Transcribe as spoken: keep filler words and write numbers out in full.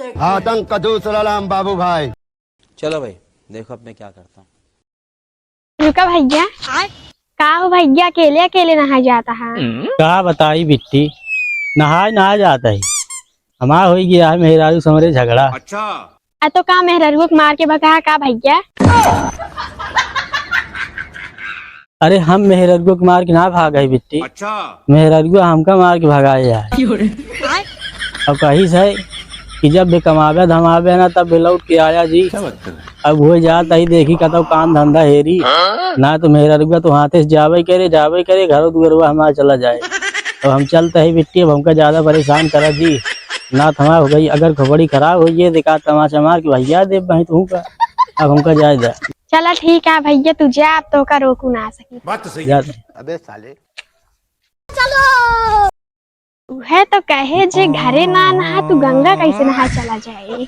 आतंक का दूसरा नाम बाबू भाई। चलो भाई, देखो अब मैं क्या करता हूँ। रुका भैया, का हो भैया, अकेले अकेले नहाए जाता है? का बताई बिट्टी, नहाए नहाए जाता है, हमार होई गया है मेहरारू से हमरे झगड़ा। अच्छा। आ तो का मेहरारू के मार के भगा का भैया? अरे हम मेहरारू के मार के ना भागा है बिट्टी। अच्छा। मेहरारू हमका मार के भगाए है। अब कही से कि जब भी कमावे धमावे ना तब भी लौट के आया जी। क्या बात कर रहे हैं? अब हो जात ही देखी कतौ काम धंधा हेरी। हाँ? ना तो मेहरारू तो हाथे से जावे करे, जावे करे, घरो दुआरवा हमार चला जाए। अब हम चलते ही बिट्टी, अब हमका ज्यादा परेशान करा जी। ना थमा हो गई, अगर खोपड़ी खराब हो ये देखा तमाचा मार के भैया दे बही तू का। अब हमका जाए दे। चला ठीक है भैया, तू जा, अब तोहका रोकू ना सकी। बात तो सही जा। अबे साले। उहे तो कहे जे घरे ना नहा तू गंगा कैसे नहा चला जाए।